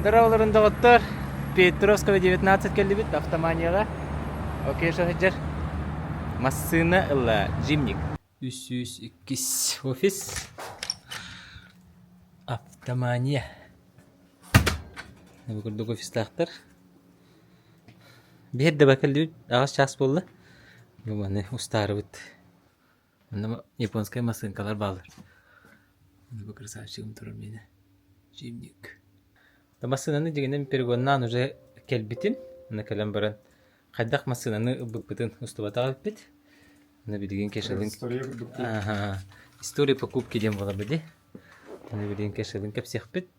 Дороолорун доҕоттор, Петровского 19 кэллибит автоманияҕа. Окей, сылдьар. Массыына ылла, Джимник. 302 офис. Автомания. Бу курдук офистаахтар. Биир да кэллибит, аҕыс чаас буолла. Бу маны устаарыбыт. Онно японскай массыынкалар бааллар. Бу красавчигым турар миэнэ. Джимник. Массыынаны дьиҥинэн перегоннаан уже кэлбитим. Онно кэлэн баран хайдах массыынаны ылбыппытын устубатах эбиппит. Аны билигин кешалын... История курдук дии. Аха. История покупки диэн буолар дии. Аны билигин кешалын кэпсиэхпит.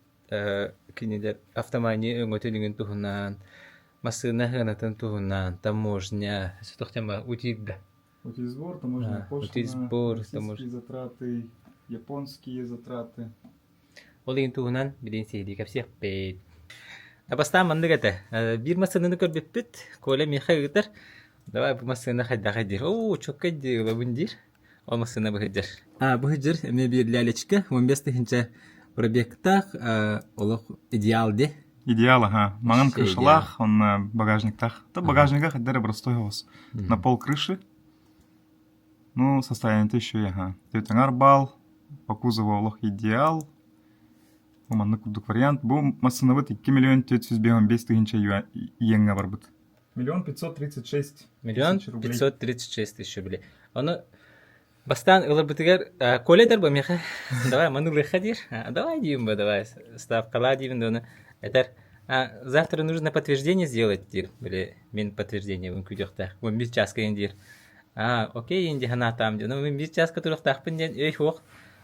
Кинилэр автомания өҥөтүн иҥин туһунан, массыына сыанатын туһунан, таможня, сотох утирда. Утильсбор, таможенная пошлина, Утильсбор, российские затраты, японские затраты. Ол иһин туһунан билигин сиһилии кэпсиэхпит. Бастаан маннык этэ. Биир массыынаны көрбүппүт. Коля миэхэ ыытар. Давай бу массыына хайдахай диир. Оо, чоккай дии ылабын диир. Ол массыына быһыдьар. А, быһыдьар эмиэ биир лялечка, 15 тыһыынча пробегтаах, олох идеал ди. Идеал, ага. Маҥан Вообще идеал. крышалаах, он багажниктаах. Да багажнига хоть даже простой голос. На пол крыши. Ну, состояние еще и ага. Төрт бал, по кузову олох идеал. Бу маннык курдук вариант. Бу массыынабыт 2 миллион 455 тыһыынча иеҥҥэ барбыт. Миллион 536 Миллион тысяч рублей. 536 тысяч рублей. Ону бастаан ыларбытыгар Коля этэр бу миэхэ давай маны ылыахха диир. Давай диибин бу давай ставкалаа диибин да ону этэр завтра нужно подтверждение сделать диир. Били мин подтверждениебын күүтүөхтээх. Уон биир чааска диир. Аа, окей инди санаатаам диэн. Мин биир чааска туруохтаахпын диэн өй суох.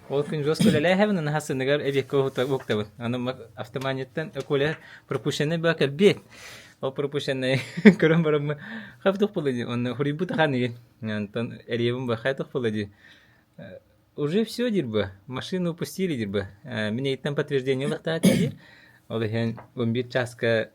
Ол күн жестко үлэлээһэбин, аны сыныгар эбиэккэ уһуктабын. Аны автоманияттан Коля пропущенный ба кэлбиэт. Ол пропущенный көрөн бараммын хап туох буолла дии. Онно хуруйбут ахан игин. Онтон эрийэбин ба хай туох буолла дии. Уже все диир бы, машину упустили диир бы. Мин эйиттэн подтверждение ылыахтаах диир. Ол иһин 11 чааска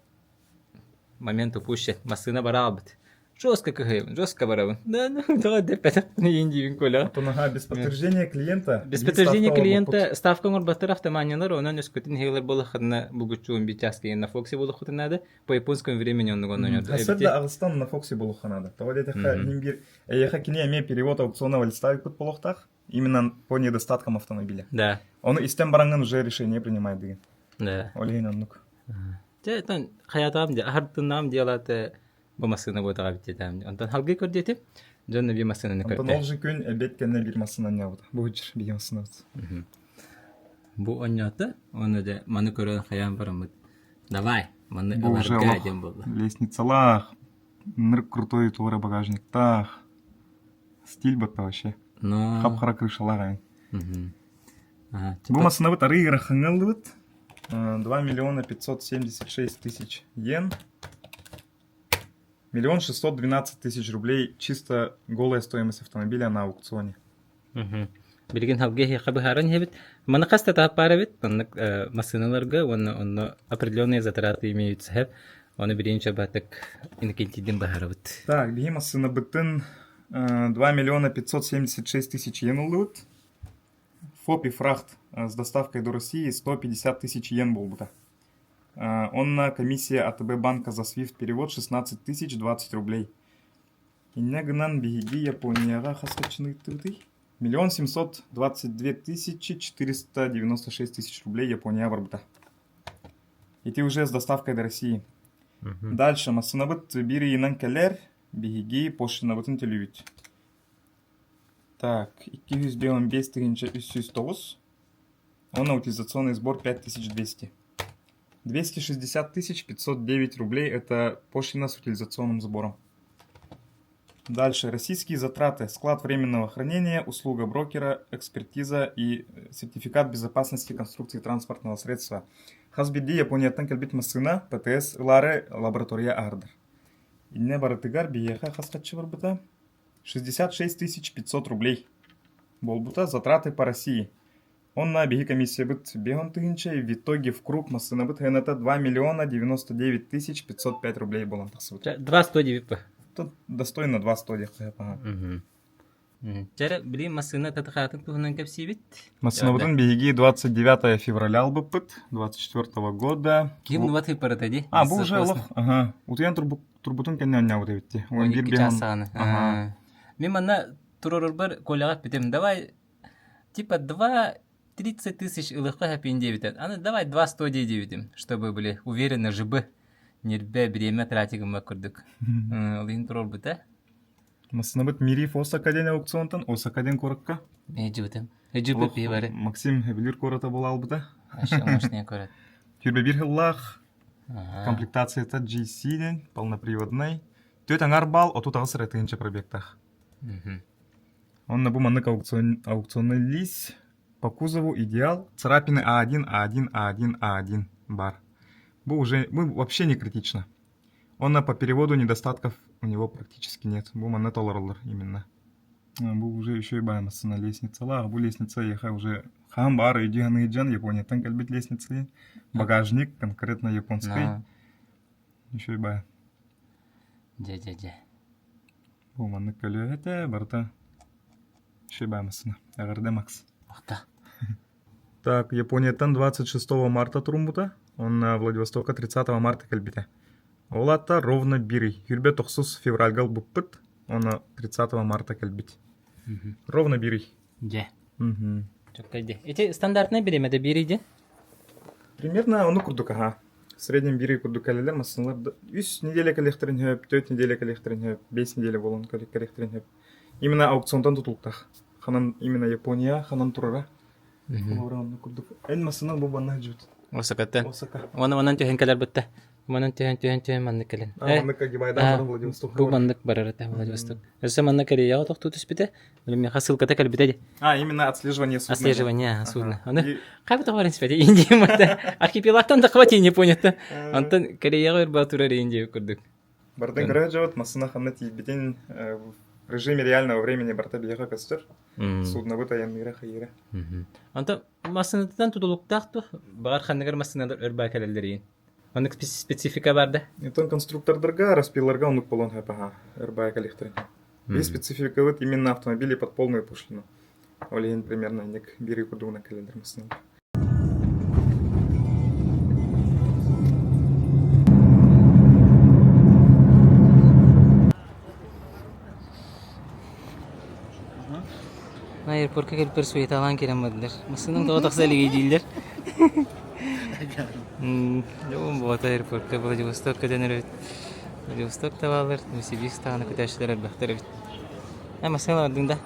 момент упущен. Массыына бара аалбыт. Жестко кыһыйабын, жестко барабын. Да, ну, тоҕо дэппэтэх иин диибин Коля. А то наһаа без подтверждения клиента Без биир подтверждения ставка клиента оҥорбуппут. ставка оҥорботтор автоманиялар, онон өскөтүн иһиилэр буоллаххытына булгуччу 11 чааска на Фоксе буолуоххутун наада. По японскому времени оннук онньонор Хасыр да аҕыстан на Фоксе буолуохха наада. Тоҕо диэтэххэ, иһин биир эйиэхэ кини эмиэ перевод аукционного листа ыыппыт буолуохтаах. Именно по недостаткам автомобиля. Да. Ону истэн бараҥҥын уже решение принимай деген. Да. Ол иһин оннук. Дьэ, оттон хайатаам дьэ, аһардыннаам дьыалата бу массыына буотаҕа эбит диэтээм. Онтон халгыы көрдүөтүм. Дьон биир массыынаны Онтон көрдө. ол же күн эбиэт кэннэ биир массыына анньаабыта. Бу үчүр биир массыынабыт. Бу онньоото, уонна дьэ маны көрөн хайаан бараммыт. Давай, маны Бу уже ыларга олох диэн буолла. лестницалаах, нырк крутой туора багажниктаах. Стиль батта вообще. Но... Хап-хара крышалаах айн. Мгм. Ага, Бу типа массыынабыт арыы ыарахаҥҥа ыллыбыт. 2 миллиона 576 тысяч йен. Миллион 612 тысяч рублей чисто голая стоимость автомобиля на аукционе. Мгм. Билигин халга эһиэхэ быһааран иһэбит. Маны хас да этап баар эбит. Маннык массыыналарга уонна онно определенные затраты имеются хэп. Ону билигин чабатык инкинтидин быһаарабыт. Так, биһи массыынабытын 2 миллиона 576 тысяч йен ыллыбыт. ФОП и фрахт с доставкой до России 150 тысяч йен буолбута. Онно комиссия АТБ банка за SWIFT перевод 16 тысяч 20 рублей. Инньэ гынан биһиги Японияҕа хас харчыны ыыттыбытый? Миллион 722 тысячи 496 тысяч рублей Япония барбыта. Ити уже с доставкой до России. Дальше массыынабыт биир ыйынан кэлэр, биһиги пошлинабытын төлүүбүт. Так, 215 309. Он утилизационный сбор 5200. 260 509 рублей – это пошлина с утилизационным сбором. Дальше. Российские затраты. Склад временного хранения, услуга брокера, экспертиза и сертификат безопасности конструкции транспортного средства. Хас биирдии Японияттан кэлбит массыына ПТС ылаары лаборатория аһардар. Иннэ барытыгар биһиэхэ хас харчы барбыта? 66 500 рублей. Буолбута затраты по России. Онно биһи комиссиябыт биэс тыһыынча в итоге в круг массыынабыт сыаната 2 миллиона 99 тысяч 505 рублей буолан тахсыбыт. 2 100 диэбит Тут достойно 2 100 диэххэ ага. Чэ, билигин массыына татыхаатын туһунан кэпсиибит. Массыынабытын биһиги 29 февраля албыппыт, 24 года. Ким нубат ыппарата ди? А, бу уже олох, ага, утуйан турбутун кэннэ онньообут эбитти. 12 час саҕана. Ага. Мен манна туророрбар Коляҕа эппитим, давай, типа 2 30 тысяч ылыахха сөп диэбитэ. Аны давай 2 100 диэбитим, чтобы были уверены жибы. Ньирбэ бириэмэ тратить гыммат курдук. Ол иһин турорбута. Массыынабыт Мириф Осака диэн аукционтан Осака диэн куоракка. Эдьибитим. Эдьибит бии бары. Максим Эбилир куората буола албыта. Мощный куорат. Түрбэ бир сыллаах комплектацията GC диэн полноприводный. Түөрт аҥар балл 38 эрэ тыһыынча пробегтаах. Онно бу маннык аукционный лист по кузову идеал царапины А1, А1, А1, А1 бар. Бу уже бу вообще не критично. Онно по переводу недостатков у него практически нет. Бу манна толороллор именно. Бу уже еще и баамассына лестницалаах. Бу лестница еха уже хаан баар өйдүү саныыр Японияттан кэлбит лестница. Багажник конкретно японский. Еще и баа. Дьэ-дьэ-дьэ. Бу маннык көлүөһэтэ барыта еще и баамассына. Эҕэрдэ Макс. Махта. Так, Японияттан 26 марта туруммута, уонна Владивостокка 30 марта кэлбитэ. Ол аата ровно биир ый, сүүрбэ тохсус февральга ылбыппыт, уонна 30 марта кэлбит. Ровно биир ый. Дьэ. Чөккөй дии. Ити стандартнай бириэмэтэ биир ый дии? Примерно ону курдук аһа. В среднем биир ый курдук кэлэллэр массыыналар үс неделя кэлиэхтэрин сөп, түөрт неделя кэлиэхтэрин сөп, биэс неделя буолан кэлиэхтэрин сөп. Именно аукционтан тутулуктаах. Ханан именно Япония ханан турара Холобура оннук курдук. Эн массыына бу банна сылдьыбыт. Осакаттан. Осака. Уонна манан түһэн кэлэр бытта. Манан түһэн түһэн түһэн маннык кэлэн. А, маннык Гибайдан баран Владивосток. Бу маннык барар этэ Владивосток. Өссө манна Кореяҕа тохтуу түспүтэ. Миэхэ ссылката кэлбитэ дии. А, именно отслеживание судна. Отслеживание судна. Аны хайбы тоҕо испэти Индия мата. Архипелагтан да хватит не понятно. Антон Кореяҕа ырба турар Индия курдук. Бардын көрө дьоот массыына ханна тиийбитин в режиме реального времени барта биһиэхэ көстөр. Суднобут айанныыра хайыыра. Онтон массыынатыттан тутулуктаах дуо? Баҕар ханныгар массыыналар өр баа кэлэллэрийин. Оннук специфика бар да? Итон конструктордарга, распиларга оннук буолуон сөп аха, өр баа кэлиэхтэрин. Биир спецификабыт именно автомобили под полную пошлину. Ол иһин примерно инник биир курдугунан кэлэллэр массыыналар. Аэропортка кэлбиппэр суеталаан киирэн бардылар. Массыынам тоҕо тахса илигий дииллэр. Дьон буота аэропортка Владивосток көтөн эрэбит. Владивосток да бааллар, Новосибирск даҕаны көтөөччүлэр элбэхтэр эбит. Э, массыына бардыҥ да?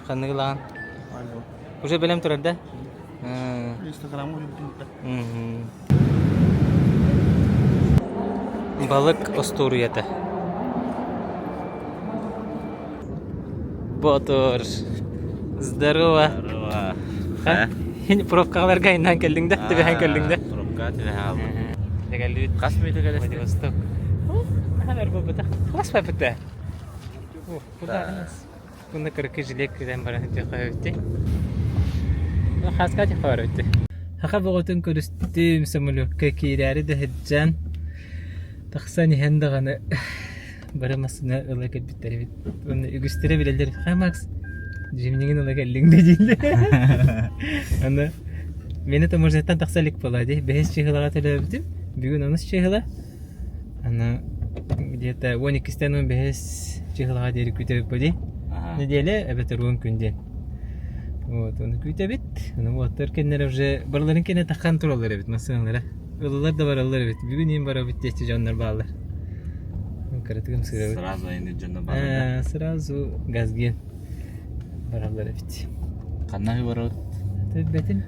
Ханныгы ылаҕын? Уже бэлэм турар да? Инстаграмҥа үрдүн Балык остуоруйата. Ботур. Здорово. Здорово. Ха? Пробкаларга айнаан кэллиҥ да? Түбэһэн кэллиҥ да? Пробка түбэһэн хаалдым. Кэллибит. Хас мүнүүтэ кэлэстиҥ? Владивосток. Наһаа өр буолбатах. Хас байбыта? Уонна кыракый жилет кэтэн баран этиэххэ эбитий. Хааска этиэххэ баар эбитий. Саха бөҕөтүн көрүстүм, самолекка киирээри да сылдьан, тахсан иһэн даҕаны бары массыына ыла кэлбиттэр эбит. Уонна үгүстэрэ билэллэр, «Ха, Макс, дьимнигин ыла кэллиҥ да» дииллэр. Аны мени таможняттан тахса илик буолаа дии. Бэһис чыһылаҕа төлөөбүтүм. Бүгүн онус чыһыла. Аны где-то 12-тэн 15 чыһылаҕа диэри күүтэбит бу дии. Неделя эбэтэр 10 күн диэн. Вот, ону күүтэбит. Аны уоттар кэннэрэ уже барыларын кэннэ таххан тураллар эбит массыыналара. Ылылар да бараллар эбит. Бүгүн иин барабыт диэччи дьоннор бааллар. Кыратыгым сыырабыт. Сразу айанныыр дьоннор бааллар. Сразу газген бараллар эбит. Ханна барабыт? Билбэтим.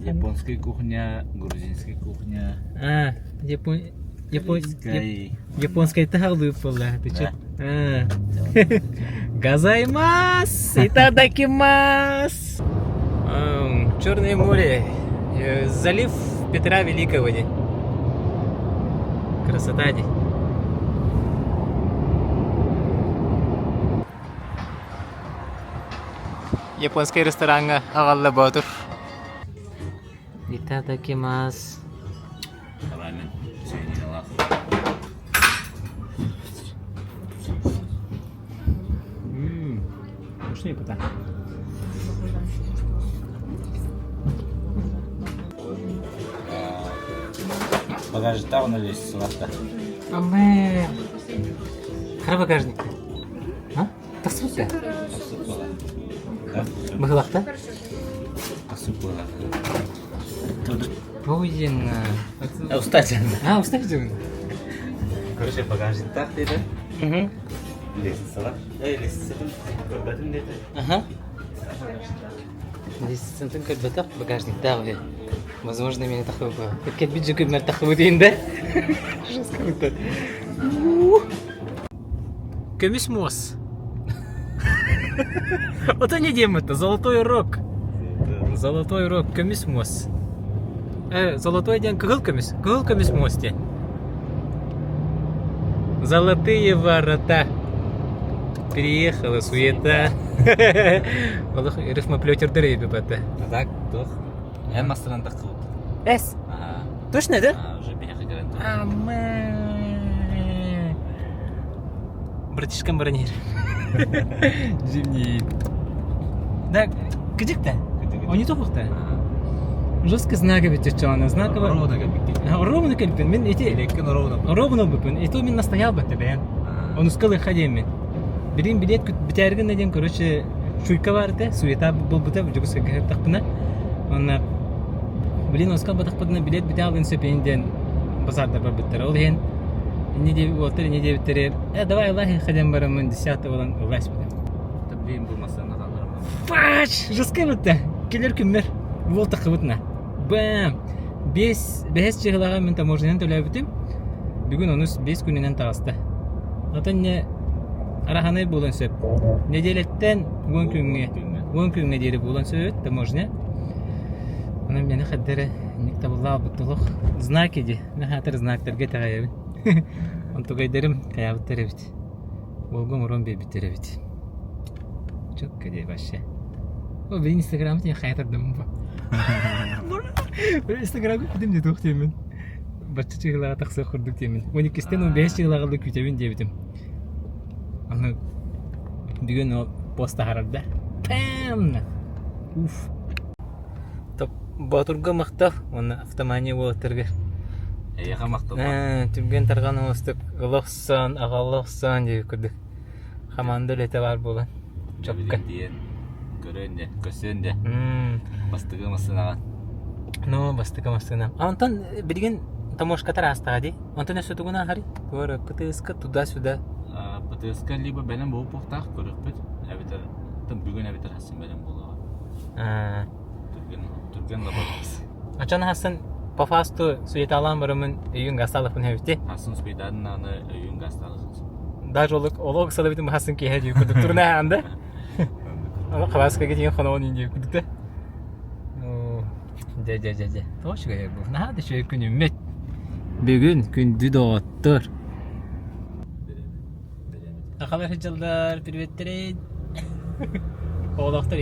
Японская кухня, грузинская кухня. А, Япон... Япон... Японскай таһалыы буолла ты чё? Газаймас! Итадакимас! Черное море. Залив Петра Великого. Красота ди. Японскай рестораҥҥа аҕалла Боотур. Итадакимас. Давай мен свининалаах. Что не пота? Багажда оны лестницаларда. Амэ. Хара багажникта. А? Тахсыбыт да? Быһылахта? Тахсыбыт Буйын. Устать. А, устать дьон. Короче, багажниктаах диэтэ. Угу. Лестницалар. Эй, лестницатын көрбөтүм диэтэ. Ага. Лестницатын көрбөтөх багажниктаах үһү. Возможно, мени тахыбы. Кэлбит дьүкүммэр тахыбы диин да. Жестко бытта. Көмүс муос. Ото не диэн бытта, золотой рог. Золотой рог, көмүс муос. Э, золотой диэн кыһыл көмүс, кыһыл көмүс муос диэн. Золотые ворота. Приехала суета. Олох рифмоплетердер ебебата. А так, туох. Эн мастынан тахсыбыт. Эс. Ага. Точно, да? А, уже биһиэхэ кэлэн турар. Амэ. Братишкам бронир. Зимний. Да, кыдьык-то? Они тухта. Жестко знага ведь чана, знаково. Ровно кэлбиккин. Ровно кэлбин. Мин ити Элеккен ровно. ровно бупун. И то мин настоял бы тебе. Он ускал ходеми. Билин билет бүтәргин дедим, короче, чуйка бар этэ, суета буолбута, Дьокуускайга тахпына. Онно блин, оскал батахпытына билет бүтэ алын сөпейин диэн базарда барбыттар. Ол иһин инни диэбит уолаттар инни диэбиттэригэр, э, давай Аллах ходем бараммын десятый болан ылласпытым. Блин, бу массыына хааларым. Фач! Жестко бутта. Келер күммэр. Уол тахыбытна. Бэм! Бес, бэһэс чыһылаҕа мин таможнянан төлөөбүтүм. Бүгүн онус 5 күнүнэн таҕыста. Оттон не араханай буолан сөп. Неделяттан 10 күҥҥэ, 10 күҥҥэ диэри буолан сөп таможня. Онон мені хаддара ник табыллаабыт олох знаки ди. Мен хаатар знактарга итэҕэйэбин. Онтугайдарым хайаабыттар эбит. Уолга оҥорон биэрбиттэр эбит. Чөккө дии вообще. О, блин, Инстаграмы тиийэн хайа тардым бу. Инстаграмга күүтүм дии туох диэммин. Бачча чыһылаҕа тахсыах курдук диэммин. 12-тэн 15 чыһылаҕа күүтэбин диэбитим. Аны бүгүн ол пост таһаарарда. Пэм! Уф. Боотурга махтал уонна автомания уолаттарга. Эйиэхэ махтал. Түргэн тарҕан оҥостук ылахсан, аҕаллахсан диэбит курдук. Хамаанда үлэтэ баар буолан. Чопка. Диэн көрөн де, көссөн де. Бастыгы массыынаҕа. Ну, бастакы массыына. А онтон билигин таможкатар аастаҕа дии. Онтон өссө тугун ааһарый? Туора ПТС-ка туда-сюда. ПТС-ка либо бэлэм буолуохтаах көрүөхпүт, эбэтэр бүгүн эбэтэр хассын бэлэм буолуоҕа. Түргэн, түргэн лабарабыз. Ачан хассын по фасту суеталаан барамын өйүн гасталыппын хэбити. Хассын суетаатын аны өйүн гасталыппын. Даже олук олог салабитым хассын киһэ дии курдук турна анда. Аны Хабаровскайга тиийэн хоноон иин курдук да. Дьэ дьэ дьэ дьэ. Тоҕо үчүгэй бу. Наһаа да үчүгэй күнүммүт. Бүгүн күндү доҕоттор. Сахалар сылдьаллар, приветтерин. Оҕолоохтор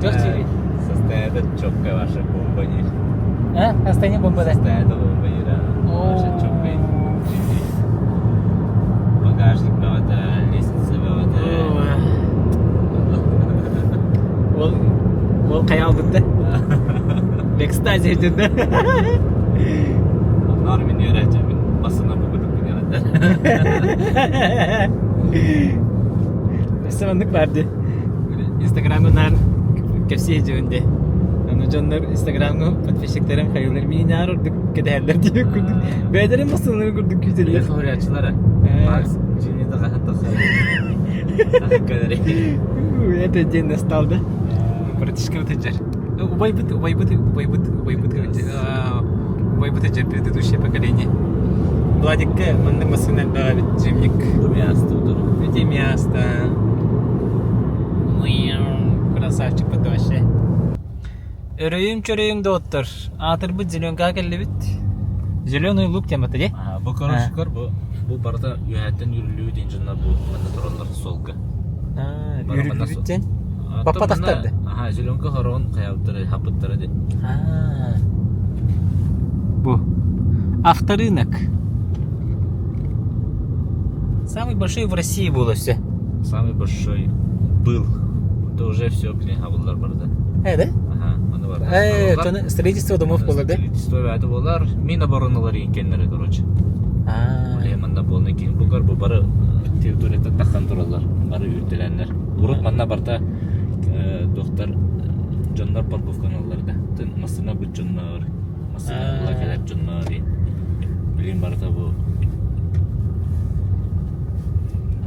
Туох диирий? Состояние четкое ваша бомба не. А? Состояние бомба да? Состояние бомба не, да. Ваша четкая. Багажник бөҕөтө, лестница бөҕөтө. Ол ол хайаалбыт да? В экстазе да? Онноор мин үөрээччи басына бу курдук Өссө маннык баар дии. Инстаграмҥа наар кэпсиэ дьон дии. Аны дьоннор Инстаграмҥа подписчиктарым хайыылар миигин наар ордук кэтэһэллэр диye курдук. Бэйэлэрин массыыналарын курдук күүтэллэр. Суруйааччылара. Макс Джимми хаһан тахсар. Это день настал, да? Братишка вот Убайбыт, убайбыт, убайбыт, убайбыт, убайбыт эдьэр предыдущее поколение. Владикка маннык массыына элбэҕэ эбит Джимник. Място Эти място. Красавчик вообще. Өрөйүм чөрөйүм доҕоттор. Аатырбыт зеленкаҕа кэллибит. Зеленый лук темата дии. Бу короче көр бу бу барыта үөһэттэн үрүллүү диэн дьоннор бу манна тураннар суолга. Үрүллүбүт диэн. Баппатахтар да. Аха, зеленка хороон хайалдары хаппыттара ди. Бу авторынок. Самый большой в России было все. Самый большой. Был. Это уже все, блин, хабыллар барда. Э, да? Ага, аны барда. Э, тоны строительство домов болар, да? Строительство бәті болар. Мин обороналар енгенлері, короче. А. Блин, манна болны кин бугар бу бары территорията тахан туралар. Бары үрделәннәр. Урут манна барта доктор дьоннор парковканалар да. Тын массына бут дьоннор. Массына була келер дьоннор. Билин барыта бу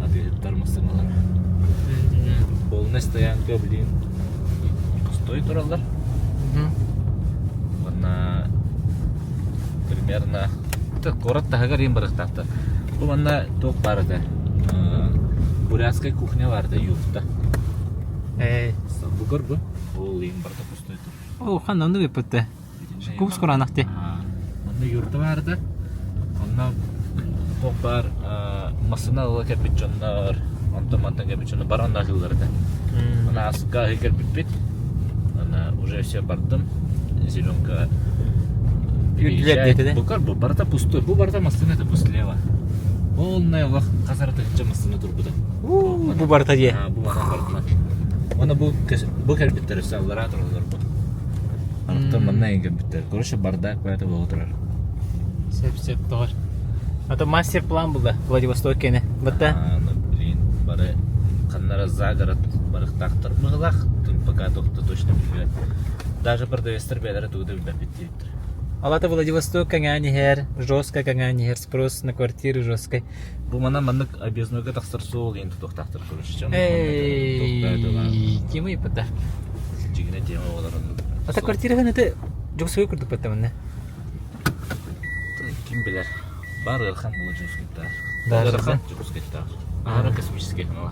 атыыһыттар массыналар. Полная стоянка, блин, пустой тураллар. Манна примерно куорат таһыгар иин барыахтаахтар. Бу манна туох баар этэ? Бурятская кухня баар этэ юрта. Э. Бугар бу. Ол иин барыта пустой тур. О, ханна оннук эппитте. Кубус кураанах ти. Онно юрта баар этэ. Онно туох баар массыына ыла кэлбит дьоннор, онтон мантан кэлбит дьоннор бары онно аһыыллар этэ. Аны ааспыкка аһыы кэлбиппит. Аны уже все бардым. Зеленка Үрдүлэр диэтэ да? Букар бу барыта пустой. Бу барыта массыына это бу слева. Полная олох хасаратыгыча массыына турбута. Бу барыта дии. Бу манан барытына. Оны бу бу кэлбиттэр өссө аллараа тураллар бу. Антон манна кэлбиттэр. Короче, бардак баата буола турар. Сөп сөп доҕор. А то мастер-план была Владивосток кene. Бата. Ну, блин, бары ханнара за город барыхтаахтар быһылах, пока тохто точно билбэт. Даже продавецтар бэйэлэрэ тугу да билбэппит диэбиттэр. Алата Владивосток кэҥээн иһэр, жестко кэҥээн иһэр, спрос на квартиры жесткой. Бу манан маннык объезднойга тахсар суол иһин тутуохтаахтар короче. Эй, тема ипата. Дьигинэ тема болар оннук. Ата квартира это Дьокуускай курдук батта манна. Ким билэр. Бар ыарахан була Дьокуускайдаах. Да, Ыарахан Дьокуускайдаах. Аһара космический канал.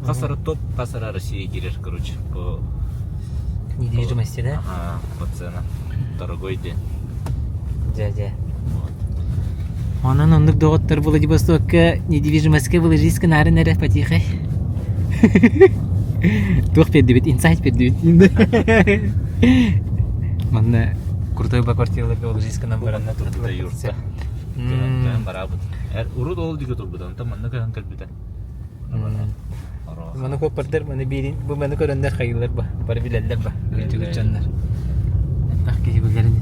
Хас ара топ, хас ара Россия кирер, короче, по Недвижимости, да? Ага, по ценам. Дорогой день. Дьэ, дьэ. Онон оннук доҕоттор Владивостокка недвижимостька вложись гынарын эрэ потихой. Туох биэрдибит? Инсайт биэрдибит. Манна крутой ба квартираларга вложись гынан баранна турбута юрта. Кэм бараабыт. Урут ол диги турбута, онтон манна көһөн кэлбитэ. Маны куоппардар маны биирин бу маны көрөннөр хайыылар ба бары билэллэр ба кырдьыгыт дьоннор элбэх киһи билэрин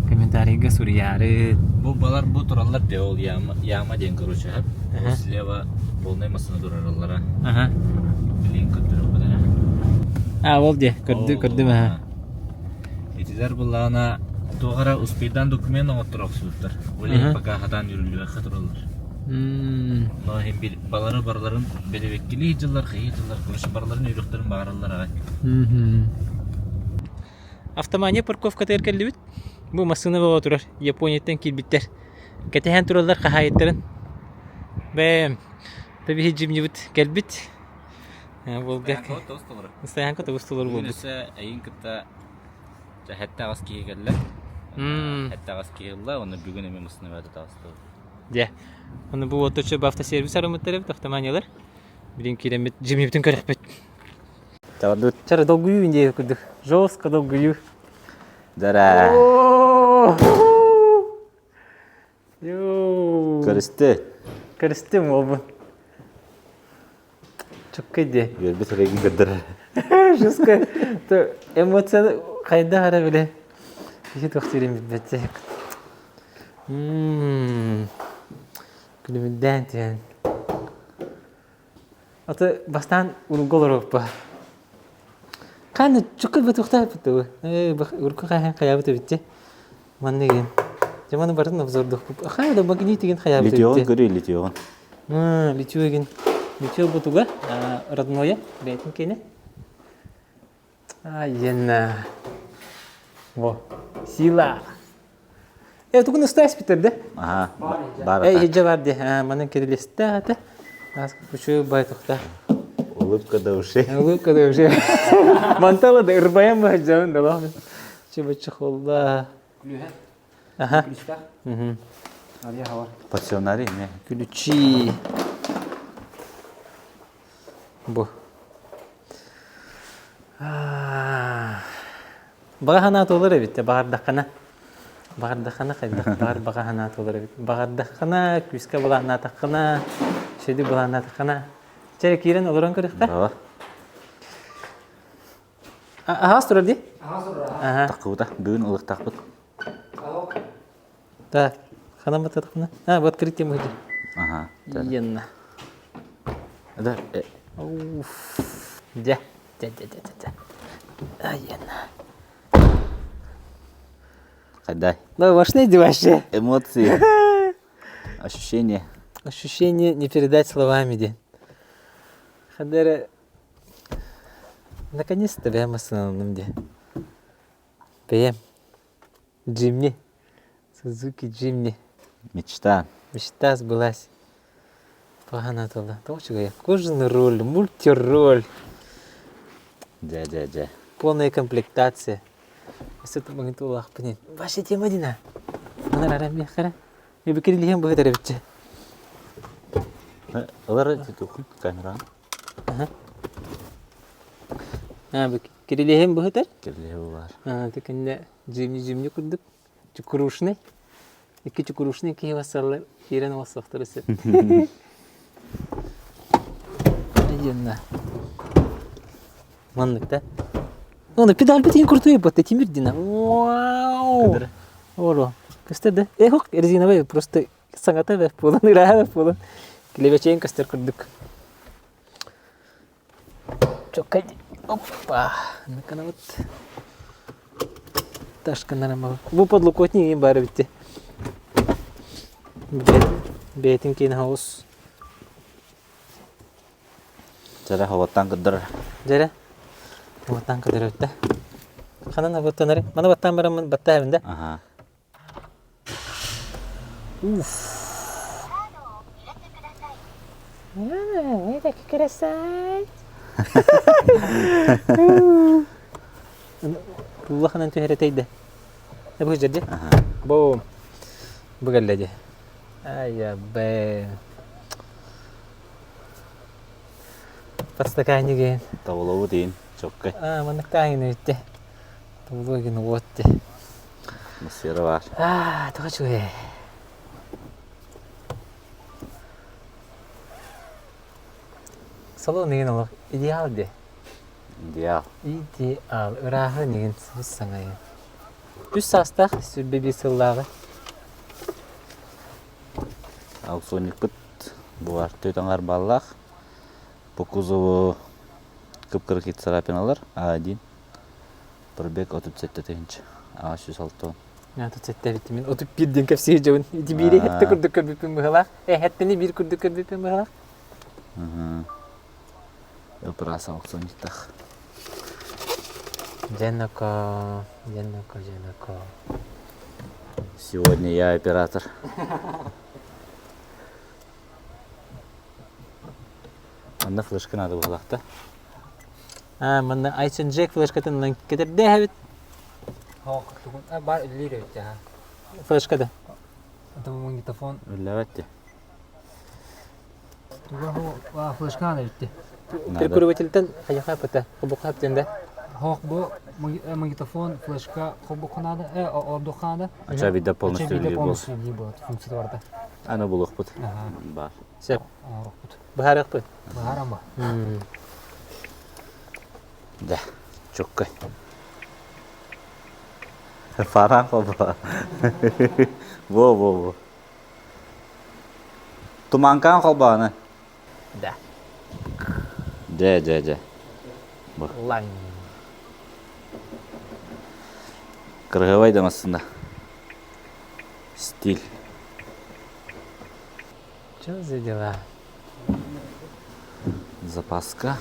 комментарийга суруйаары Бу балар бу тураллар де ол яма, яма диэн короче һап. Слева полный массына турараллара. Аха. Билин көрдөрөр бадара. А ол де көрдү көрдүм аха. Итилер буллаана туох эрэ успейдан документ оҥотторо охсубуттар. Ол пока хатаан үрүллүбэххэ тураллар. Но иһин бил балары барыларын бэлэбэккилии дьыллар, хайыы дьыллар, короче, барыларын үөрүөхтэрин баҕараллар аҕай. Автомания парковкатыгар кэллибит. Бу массыына бөҕө турар. Японияттан киирбиттэр. Кэтэһэн тураллар хаһаайыттарын. Бэм, табиһи дьимнибит кэлбит. Волга. Стоянка тоҕус толору буолбут. Өссө эйин кытта Сэттэ аҕыс киһи кэллэ. Сэттэ аҕыс киһи ылла, уонна бүгүн эмиэ массыына бөҕөтө таҕыста. Дьэ, ону бу уотуччу автосервис арыммыттар эбит, автоманиялар. Билин киирэммит, дьиммибитин көрөхпүт. Чара долгуйуу индия курдук. Жестко долгуйуу. Дара. Йоо. Көрүстү. Көрүстүм уолбун. Чукка дии. Үөрбүт эрэйгин көрдөрөр. Жестко. Эмоция хайдах эрэ били киһи туох диирин билбэт. Күлүмүрдээн түһэн. Аты бастаан уругга олоруохпа. Хааны чукка бытыахтаах бу. Урукку хаһан хайаабыт эбит Манна игин. Дьэ маны барын обзордуохпут. Хаа да магнит игин хайаабыт Литьеҕын көрүй, литьеҕын. Литье игин. Литье бутуга родное бэйэтин киэнэ. Айена. Во. Сила. Э, тугун ыстаспитер да? Аха, бар Эй, иһирдьэ бар дии. Манан кирилиэстэ ата. Үчүгэй бай тухта. Улыбка до ушей. Улыбка до ушей. Мантала да ырбайан баһдьабын да Чыбычы холла. Күлүһэ. Аха. Күлүстэх. Мгм. Ария хавар. Пассионарий не? Ключи. Бу. Баҕа санаа туолар эбит баҕардаххына. Баҕардаххына хайдах баҕар баҕа санаа туолар эбит. Баҕардаххына, күүскэ былааннаатаххына, сүдү былааннаатаххына. Чэ, киирэн олорон көрүөххэ. Да. Аһаас турар дии? Аһаа. Таххыбыта, бүгүн ылыктаахпыт. Так, ханан баттатахпына? А, вот открытие мы Ага. Иенна. Да. Уф. Дьэ, дьэ, дьэ, дьэ, дьэ. Айена. Хайдай. Да, вошли вообще. Эмоции. Ощущения. Ощущение не передать словами, день. Хадера Наконец-то бэйэм массыыналанным дии. Бэйэм. Джимни. Сузуки Джимни. Мечта. Мечта сбылась. Погано тула. Тоҕо үчүгэй. Кожаный руль, мультируль. Дьэ, дьэ, дьэ. Полная комплектация. Өссө магнитолаахпын. Вообще тема дина. Манар арам Мебикирилиһэн быһытар эбитчи. Ылар тутухун камера. Кирилиһин быһытар. Кирилиһи бар. Тикинне жимни-жимни курдук. Чукурушный. Икки чукурушный киһи бассаллар киирэн олоссохтор өссө. Айына. Маннык да. Оны педаль битин крутой бот тимир дина. Вау! Оро. Көстөр да. Эх, резиновый просто саҥата бэрт буолан, ырааһа бэрт буолан. Килэбэчэйин көстөр курдук. Чоккай. Оппа. Наканабыт. Ташканарам. Бу подлокотник иин баар эбитти. Бэйэтин киин хаус. Дьэрэ хоботтан кырдырар. Дьэрэ хоботтан кырдырар да. Ханан хоботтанары? Маны баттаан бараммын баттаабын да. Аха. Уф. Это красавица. Улаханан түһэрэтейде. Бу жерде. Бу бу кэллэ Ай, бэ. Подстаканнигин. Тобулобут иин, чоккай. Аа, манныктааһын үтте. Тобулуогин уотте. Массыра бар. Аа, тоҕо үчүгэй. Салон игин олох идеал де. Идеал. Идеал. Ырааһын игин сыбыс саҥайын. Үс саастаах сүрбэ биир сыллааҕы. Аукционникпыт бу төрт аҥар баллаах. По кузову кып-кыракый царапиналар А1. Пробег 37 тыһыынча. А106 37 эбит мин 31 диэн кэпсии дьабын. Ити биири хэттэ курдук көрбүппүн быһалаах. Э хэттини биир курдук көрбүппүн быһалаах. Ыпырас аукционниктах. Дьэноко, дьэноко, дьэноко. Сегодня я оператор. Манна флешка надо буолахта. Аа, манна Айсен Джек флешкатын ылан кэтэрдээһэбит. Бар үллүүр эбит аха. Флешка да. Это магнитофон. Үллэбэт Туга флешка надо эбит. Прикуривательтен хайаха пата, хобуха да. Хох бу магнитофон, флешка хобуха надо, э, ордуха надо. Ача вида полностью Ача полностью был функция барда. Аны булуохпут. Бар. Сөп. Быһаарыахпыт. Быһааран ба. Да, чоккай. Фаран холба. Во, во, во. Туманкаан холбааны. Да. Дьэ, дьэ, дьэ. Лаҥ. Кырыһыбай да массыына. Стиль. Что за дела? Запаска.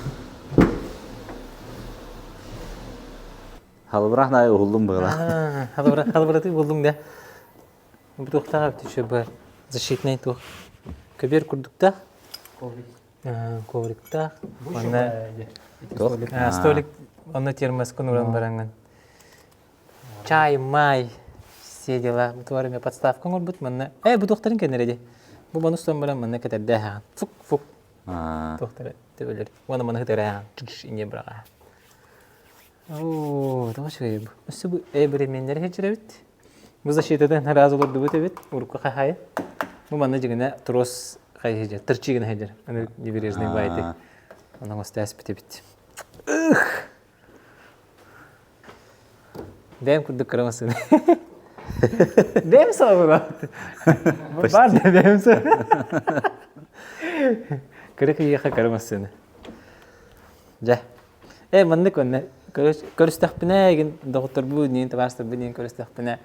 Халыбырах наайы уһуллум быһыла. Халыбыраты буллуҥ да. Бу туохтаах эбит еще бы защитный туох. Көбүөр курдуктаах. Ковриктаах. Манна столик онно термоскун уран бараҥҥын. Чай, май, все дела. Бу туар эмэ подставка оҥорбут манна. Э, бу туохтарын кэннэрэ дии. Бу маны устан баран манна кэтэрдээһэҕин. Фук, фук. Туохтара төбөлөр. Уонна маны хытырааҕын. Чугш инье быраҕаа. Оо, тоҕо үчүгэй бу. Өссө бу э бременнэри сылдьар эбит. Бу защитатын ыраас олордубут эбит, урукку хаһаайын. Бу манна дьиҥинэ трос хайа сылдьар, тырчыы гына сылдьар. Аны небережный баайты. Онон оҥосто эспит эбит. Ых! Бэйэм курдук кыра массыына. Бэйэм саҕабын. Бар да бэйэм саҕа. Кыра киһиэхэ кыра массыына. Дьэ. Э маннык онно көрүстэхпинэ эгин доҕотторбун диэн табаарыстарбын диэн көрүстэхпинэ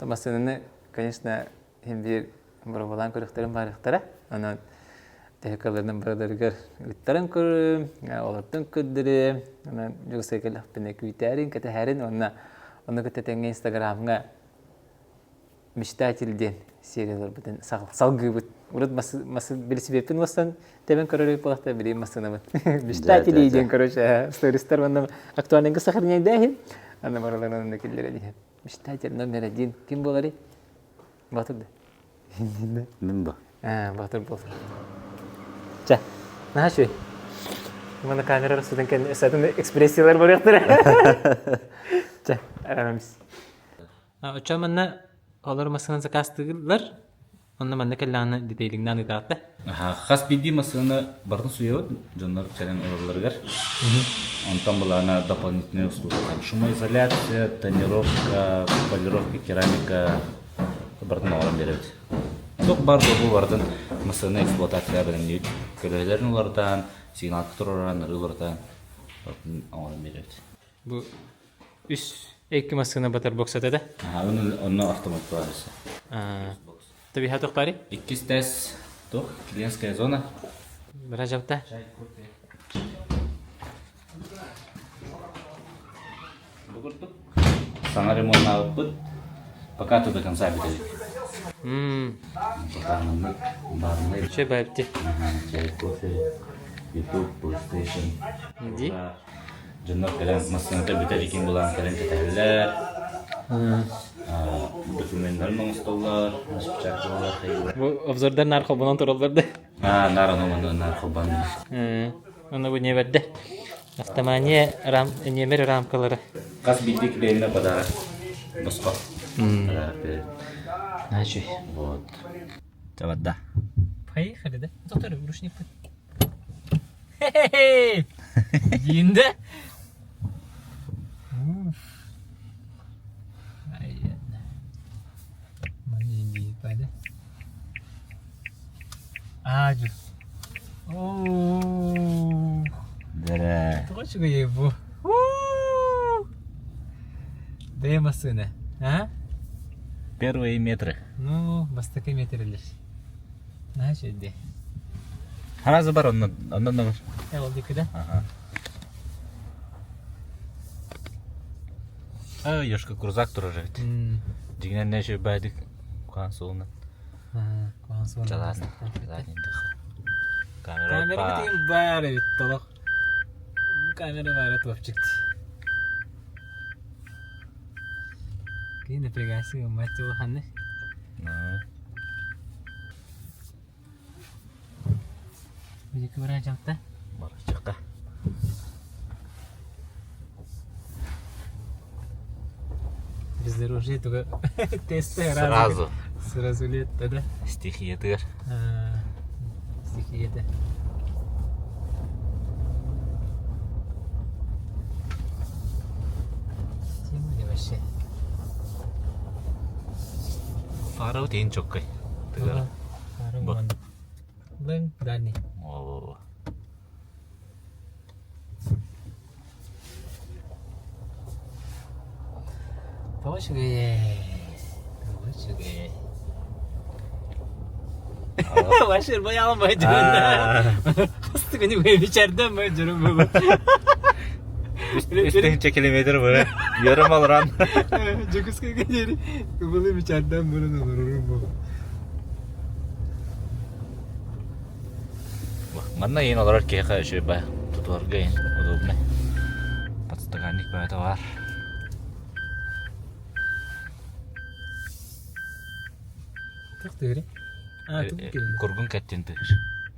массыынаны конечно иһин биир боробулаан көрүөхтэрин баарыахтара. Онон төһө кыалларынан барыларыгар ыттарын көрүм, олортон көрдөрүм. Онон Дьокуускайга кэллэхпинэ күүтээрин, кэтэһэрин уонна ону кытта тэҥҥэ Инстаграмҥа мечтатель диэн серияларбытын салгыыбыт. Урут велосипедпин уостан тэбэн көрөр буолахта билигин массыынабын. Мечтатели диэн короче стористар уонна актуальныйга сохраняйдааһын. Аны барыларын киллэрэн иһэн. Мечтатель номер один. Ким буоларый? Батыр да. Мин ба. Батыр болсун. Чэ, наһаа үчүгэй. Мана камера сытын кэннэ сатын экспрессиялар барыахтара. Чэ, арамс. Оччо манна олор массыынан заказтыыллар. Онно манна кэллэҕинэ детейлиҥнээн ыытаатта. Хас биирдии массыынаны барытын суйабыт, дьоннор кэлэн ылалларыгар. Онтон былаана дополнительные услуги. Там шумоизоляция, тонировка, полировка, керамика барытын оҥорон биэрэбит. Туох баар буолбу барытын массыына эксплуатацияҕа бэлэмниибит. Көлөһөлөрүн уларытан, сигналка туруоран, нары уларытан барытын оҥорон биэрэбит. Бу үс икки массыына батар боксата да? Онно автомат баар Табиха туох Иккис тест туох? Клиентская зона. Ражавта. Бу курдук. Саҥа ремоннаабыппыт. Пока то до конца бүтэбит. Пока маннык баарынай. Чэ баайбти. Чай, кофе, YouTube, PlayStation. Ди. Дьоннор кэлэн массыыната бүтэр икин булаан кэлэн кэтэһэллэр. Докуменнарын оҥостоллор, распечаткалар хайыылар. Бу обзордар наар холбонон тураллар да? Аа, наар ону маны наар холбоон. Ону бу ньиэбэрдэ. Автомания рам ньиэмэр рамкалара. Хас биирдии клиеҥҥэ подарок. Босхо. Подарок берет. Значит. Вот. Чабарда. Поехали, да? Доктор, ручник. Хе-хе-хе! Диинде. Уф. Аа, Оо. Дэрэ. Тоҕо үчүгэй бу. Бэйэ массыына. А? Первые метры. Ну, бастакы метрелер. Наһаа үчүгэй. Сразу бар оннан, оннан да бар. Э, ол диэки да? Ага. А, Ёшка крузак турар эбит. Дьиҥинэн нэ баайдык куһаҕан суолунан. Куһаҕан суолунан. Чалаан. Камера Камера битин баар эбит толох. Камера баара туопчик. Кини напрягайся, мать его ханны. Ну. Били кыбыра дьалта. Барычыкка. Бездорожье туга тесте сразу. Сразу лет да? Стихиятыгар. Стихията. Тема вообще. Фара тиин чоккай. Тыгара. Фара Лын дальний. О. Тоҕо үчүгэй Тоҕо үчүгэй Вашир боялым бай Хастыгыны бичэрдэн бай жүрүм бу. Үстүнчэ километр бу. Ярым алран. Дьокуускайга диэри кыбылы бичэрдэн бурун олорорум бу. Манна иин олорор киһиэхэ үчүгэй бай тутуарга иин удобный. Подстаканник бөҕөтө баар. Туох тыырый? Аа, тугу кэллэ? Кургун кэттин тыыр.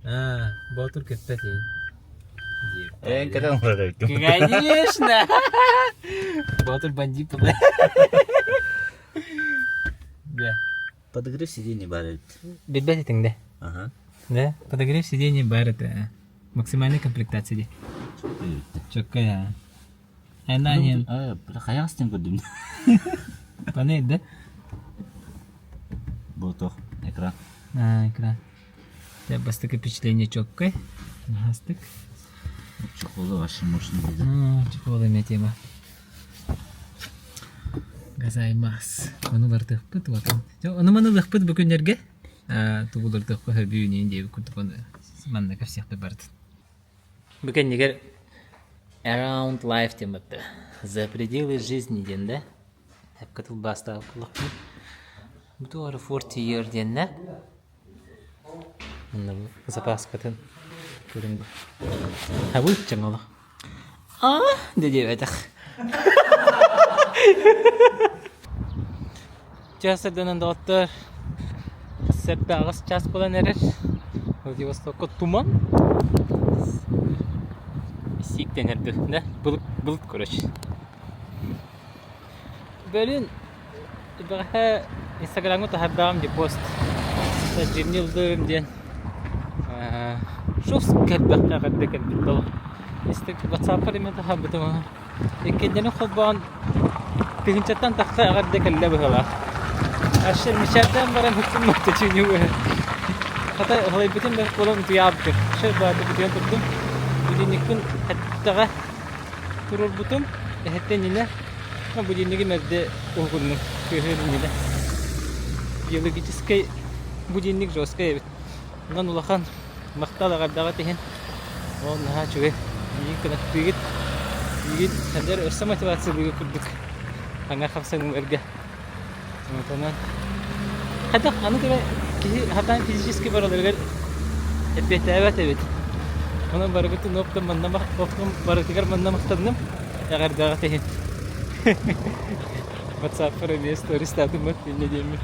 Аа, Боотур көппөт иин. Эн кэтэн олорор эбиккин. Конечно! Боотур бандит была. Да. Подогрев сидений бар эбит. Билбэт этиҥ да? Ага. Да, подогрев сидений бар это максимальная комплектация ди. Чөккө я. Айнаан Хайаҕас диэн көрдүм. Панель, да? Бу туох экран. А, экран. Дьэ, бастакы впечатление четкое. Астык. Чехолы вообще мощный будет. Чехол эмиэ тема. Газаймас. Ону бардыахпыт уотун. Ону маны ылыахпыт бу күннэргэ. Тугу улардыахпыт хөбүүнүн диэбит курдук ону манна кэпсиэхпит барытын. Бу кэннигэр Around Life диэн барда. За пределы жизни диэн да. Эпкэ тылбаастаах буоллахпын. Бу туора 40 year диэннэ. Манна запаскатын көрүҥ бу. Хабы чаҥолох. А, диэбэтэх. Час эрдэнэн доҕоттор сэттэ аҕыс час буолан эрэр. Владивостокка туман. Сииктэн эрдэ, да? Былыт, былыт короче. Бөлүн бэҕэһээ Инстаграмҥа таһаардаҕым дии пост. Дьимни ыллыырым диэн. Шус кэлбэххэ эҕэрдэ кэлбит тоҕо. Ватсаппар эмиэ таһаарбытым аны. Иккиэннэрин холбоон тыһыынчаттан тахса эҕэрдэ кэллэ быһыылаах. Аща мичээрдээн баран һуттуммат чүнү Хата ылайбытым бэрт буолан утуйаабытым. Шер бааты утуйан турдум. Будильникпын эттэҕэ туруорбутум. Эһэттэн иннинэ будильнигим эрдэ уһугуннум. Кыыһын иннинэ. Биологическай будильник жесткай эбит. Онон улахан махтал эҕэрдэҕит иһин ол наһаа үчүгэй. Миигин кынаттыыгыт. Миигин эдэр өссө мотивациялыыгыт курдук аҥар хамсаныыларга. Онон хайдах аны кэлэ киһи сатаан физически бараларыгар эппиэттээбэт эбит. Онон барыгытын оптом манна оптом барытыгар манна махтанным. Эҕэрдэҕит иһин. Ватсаппар эмиэ стористаатым инньэ диэммин.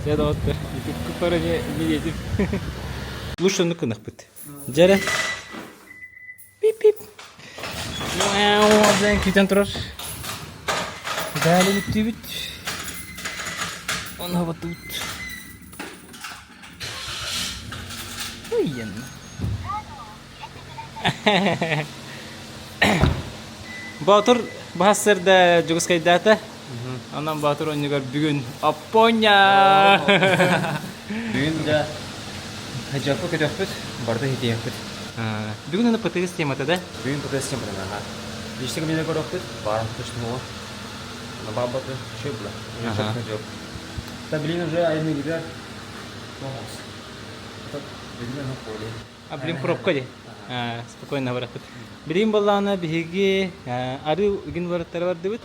Дьэ доҕоттор, ютубкуппар эмиэ инньэ диэтим. Лучше оннук гынахпыт. Дьэрэ. Пип-пип. Диэн күүтэн турар. Далее бүттүүбүт. Ону баттыбыт. Уйен. Боотур баһассырда Дьокуускайдаата. Онон Боотур оннугар бүгүн Оппуонньа! Бүгүн да дьаппы көтөхпүт, барыта хитиэхпит. Бүгүн аны ПТС темата да? Бүгүн ПТС темата ага. Личный кабинет көрөхпүт, баарын точно На бабаты шибла. Да блин уже айны гидер. А блин пробка ди. Спокойно барахпыт. Билигин буоллаҕына биһиги арыы үгүн барыттара бардыбыт.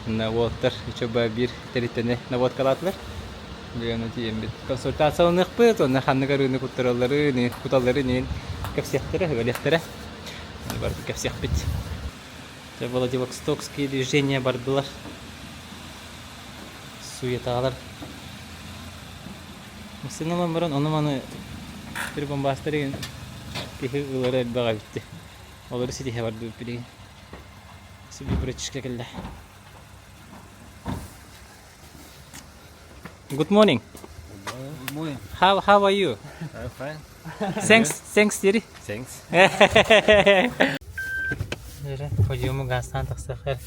Уолаттар үчүгэй биир тэрилтэни наводкалаатылар. Бүгүн тиийэммит консультацияланыахпыт, уонна ханнык арыыны куттаралларын, куталларын иһин кэпсиэхтэрэ, сүбэлиэхтэрэ. Барытын кэпсиэхпит. Владивостокские движения бардылар. Суеталар. Массыыналан баран ону-маны прибамбастар игин киһи ылара элбэх эбит Олору ситиһэ бардыбыт билигин. Сиби братишка кэллэ. Good morning. Good morning. How are you? I'm fine. Thanks, thanks дири. Thanks. Подъему газтан тахсахар.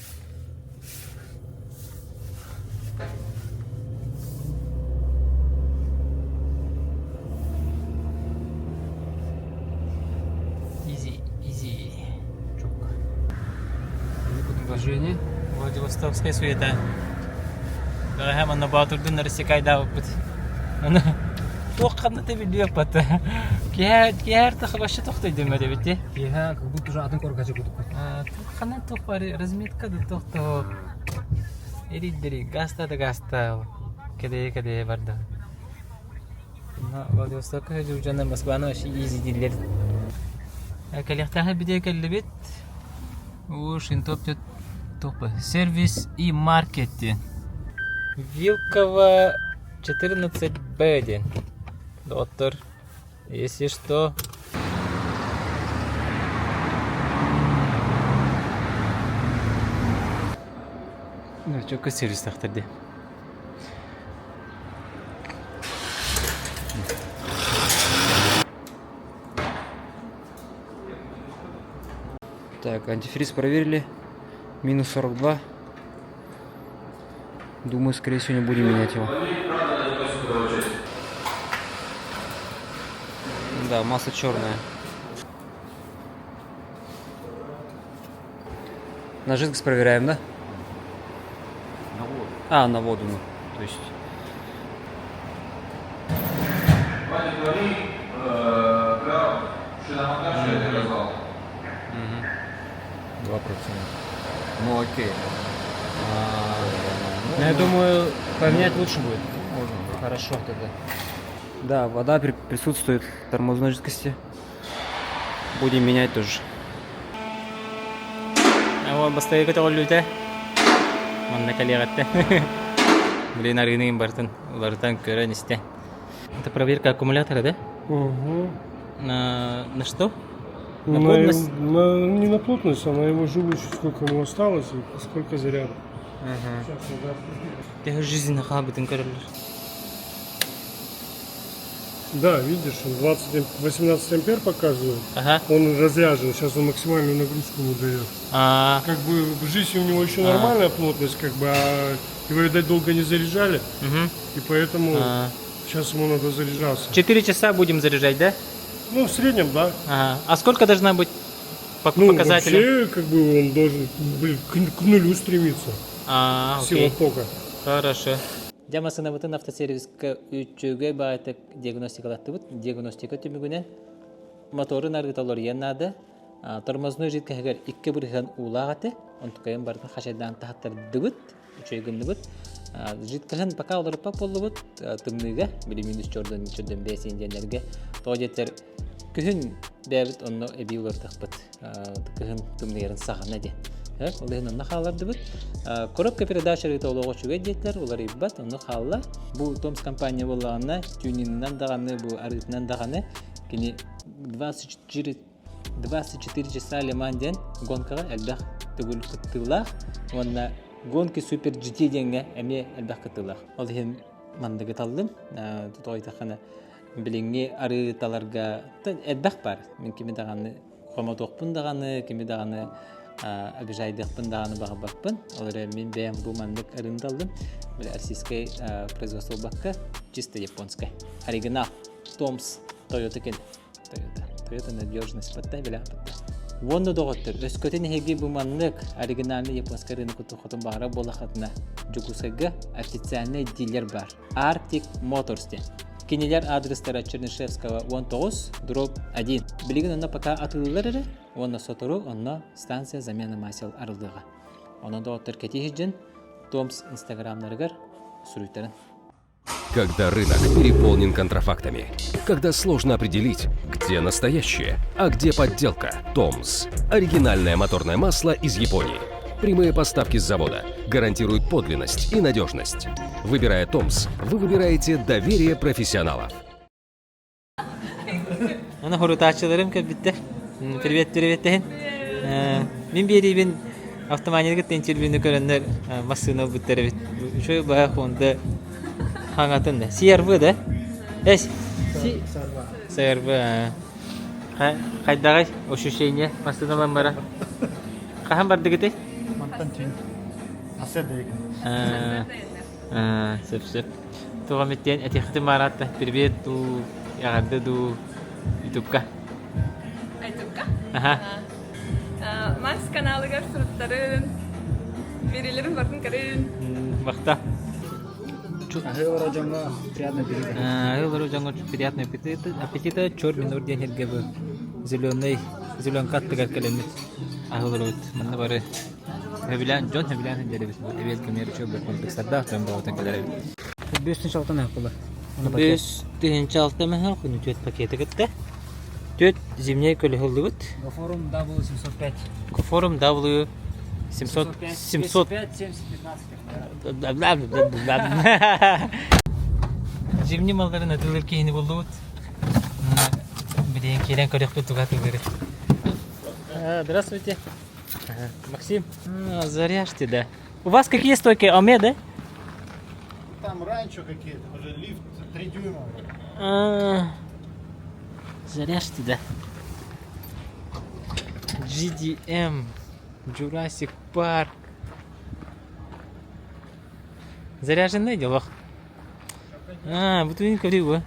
Easy, easy. Чук. Движение. Владивостокская суета. Бэҕэһээ манна Боотурдун рассекайдаабыппыт. Аны туох ханна да билбиэппат. Киһэ киһэ вообще тохтойдум эбит дии. Киэһэ как будто уже атын коркача курдук. Ханна туох бар разметка да тохтоо. Эрийдери гаста да гаста. Кэдэйэ кэдэйэ барда. Владивостокка дьон Москваны вообще изи дииллэр. Кэлиэхтээхи битэ кэллибит. Уж интоп топа. Сервис и маркет диэн. Вилково 14Б диэн. Доҕоттор, если что, Чөккө сервистахтар дии. Так, антифриз проверили. Минус 42. Думаю, скорее всего, не будем менять его. Да, масса черная. На жидкость проверяем, да? На воду. А, на воду, ну, то есть... 2%. Ну окей. Ну, я думаю, поменять лучше будет. Можно. Хорошо тогда. Да, вода присутствует в тормозной жидкости. Будем менять тоже. Ол бастайы көтөҕүллүүтэ. Манна кэлиэҕиттэн. Блин, арыыныгын барытын уларытан көрөн истэ. Это проверка аккумулятора, да? Угу. На что? На На плотность? Не на плотность, а на его живучесть, сколько ему осталось и сколько заряда. Сейчас надо Төһө жизнь хаалбытын көрөллөр. Да, видишь, он 20, 18 ампер показывает. Ага. Он разряжен, сейчас он максимальную нагрузку ему дает. А, Как бы в жизни у него еще нормальная плотность, как бы, а его, видать, долго не заряжали, мгм. и поэтому А. сейчас ему надо заряжаться. 4 часа будем заряжать, да? Ну, в среднем, да. Ага. А сколько должна быть по Ну, показателям? вообще, как бы он должен блин, к нулю стремиться. А, Сила окей. тока. Хорошо. Дьэ массыынабытын автосервиска үчүгэй баҕайытык диагностикалаттыбыт. Диагностика түмүгүнэн моторун арыыта уларыйан наада. Тормозной жидкоһыгар 2% уулаах этэ. Онтукайын барытын хачайдаан таһаттардыбыт, үчүгэй гынныбыт. Жидкоһын пока уларыппат буоллубут тымныыга, били минус чордон чордон бэс диэннэргэ. Тоҕо диэтэр күһүн бэйэбит онно эбии уларытыахпыт. Кыһын тымныйарын саҕана диэн. Ол иһин онно хааллардыбыт. Коробка передач арыыта олоҕо үчүгэй диэтилэр, уларыйбат, онно хаалла. Бу Томс компания буоллаҕына, тюнинынан даҕаны, бу арыытынан даҕаны кини 24 24 часа Ле-Ман диэн гонкаҕа элбэх төгүл кыттыылаах уонна гонки Супер GT диэҥҥэ эмиэ элбэх кыттыылаах. Ол иһин манныгы таллым. Тоҕо билиҥҥи арыыталарга элбэх баар. Мин кими даҕаны хомотуохпун даҕаны, кими даҕаны обижайдыахпын даҕаны баҕарбаппын. Ол эрэн мин бэйэм бу маннык арыыны таллым. Били российскай производство буолбакка, чисто японскай. Оригинал. Томс Toyota кин. Toyota. Toyota надежность батта билэ батта. Уонна доҕоттор, өскөтүн эһиги бу маннык оригинальный японскай рынок хотун баҕара буолахатына Дьокуускайга официальный дилер бар. Arctic Motors диэн. Кинилэр адрестара Чернышевского 19, дробь 1. Билигин онно пока атыылыылар эрэ, уонна сотору онно станция замена масел арыллыаҕа. Онон доҕоттор кэтии сылдьан Томс инстаграмнарыгар суруйтарын. Когда рынок переполнен контрафактами. Когда сложно определить, где настоящее, а где подделка. Томс. Оригинальное моторное масло из Японии. Прямые поставки с завода гарантируют подлинность и надежность. Выбирая Томс, вы выбираете доверие профессионалов. Аны хорутааччыларым кэлбиттэр. Привет, привет тэһин. Мин биэриибин автоманияга интервьюну көрөннөр массыына ылбыттар эбит. Үчүгэй баҕа Honda хаҥатын да. CRV да? Эс. CRV. Хайдаҕай ощущение массыыналан бара? Хаһан бардыгытай? Мантан түүн. Аса дейгин. Сөп сөп. Туға миттен этихти маратта. Привет ду, эҕэрдэ дуу, ютубка. Ютубка? Аха. Макс каналыгар суруттарын, биэриилэрин бартын көрүн. Махтал. Аһыы дьоҥҥо приятный аппетита. Аһыы дьоҥҥо приятный аппетита. Аппетита чор минур диэн сиргэ бу зеленый зеленка аттыгар кэлэммит аһылырыбыт. Манна бары сөбүлээн дьон сөбүлээн сылдьар эбит. Эбиэт кэмигэр үчүгэй комплекстардаах дьон бөҕөтө кэлэр эбит. 5 тыһыынча алта мөһөх 5 тыһыынча 6 мөһөх, түөрт пакеты кытта. Түөрт зимний көлөһө ыллыбыт. Гофорум W705. Форум W 700 700 5, 70, 15. Зимний малларын атыылыыр киһини буллубут. Билигин киирэн көрүөхпүт тугу атыылыыр. Здравствуйте. Максим. Заряжьте, да. У вас какие стойки? Оме, да? Там ранчо какие-то, уже лифт 3 дюйма. А, Заряжьте, да. GDM. Jurassic Park. Заряженный делах. А, бу түн көрүү бу.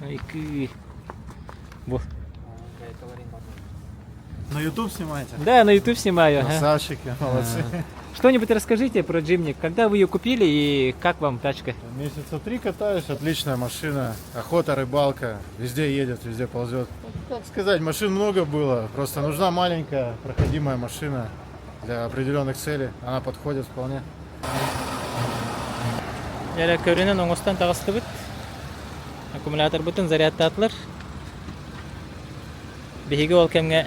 Айкы. Бу. На YouTube снимаете? Да, на YouTube снимаю. Красавчики, молодцы. Что-нибудь расскажите про Джимник. Когда вы ее купили и как вам тачка? Месяца три катаюсь, отличная машина. Охота, рыбалка, везде едет, везде ползет. Ну, как сказать, машин много было. Просто нужна маленькая проходимая машина для определенных целей. Она подходит вполне. Эрэ көрүнэн оҥостон таҕыстыбыт. Аккумуляторбытын зарядтаатылар. Биһиги ол кэмҥэ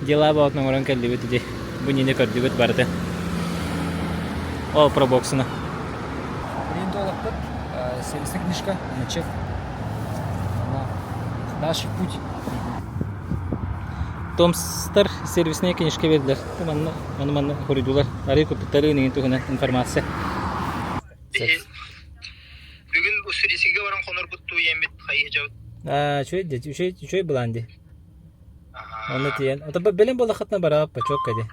дела боотун оҥорон кэллибит ити. Бу нини көрдүбүт барытын. Ол пробоксуна. Ориентологпыт, сервисная книжка, чек. Дальше путь. Томстар сервисная книжка бердилэр. Манна ону манна хоруйдулар. Арыы куппуттары иҥин туһунан информация. Бүгүн Уссурийскигэ баран хонорбут тууйэммит хайыһдьабыт. Аа, үчүгэй дии, үчүгэй үчүгэй былаан дии. Онно тиийэн, ото бэлэм буоллаххытына бараҕыт пачок дии.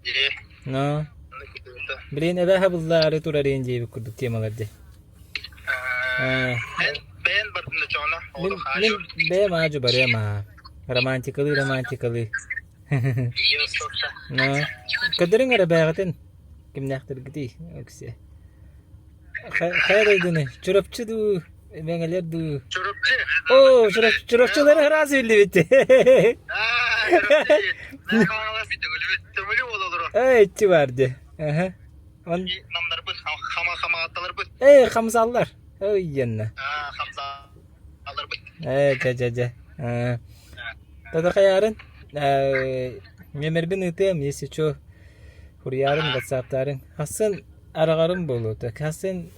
Дии. Но. Билигин эбээһэ буллаары турар иин диэбит курдук темалар дии. Эн бэйэн бардын да чоҕуна, Мин мин бэйэм аадьу барыам аа. Романтикалыы романтикалыы. Но. Көрдөрүҥ эрэ бэйэҕитин кимнээхтэргитий, Оксия. Хайа дойдуну? Чурапчы дуу, Мэҥэлэр дуу? Чурапчы. Оо, Чурапчылары ыраас биллибит. Эй, иччи бар дии. Аха. Он Намнарбыт, хамаатталарбыт. Эй, хамсаллар. Ой, иэннэ. Хамсалларбыт. Ээ, дьэ, дьэ, дьэ. Тогда хайаарын? Нөмербин ыытыам, если что, хуруйаарын, ватсаптаарын. Хассын араҕарым буолуо. Хассын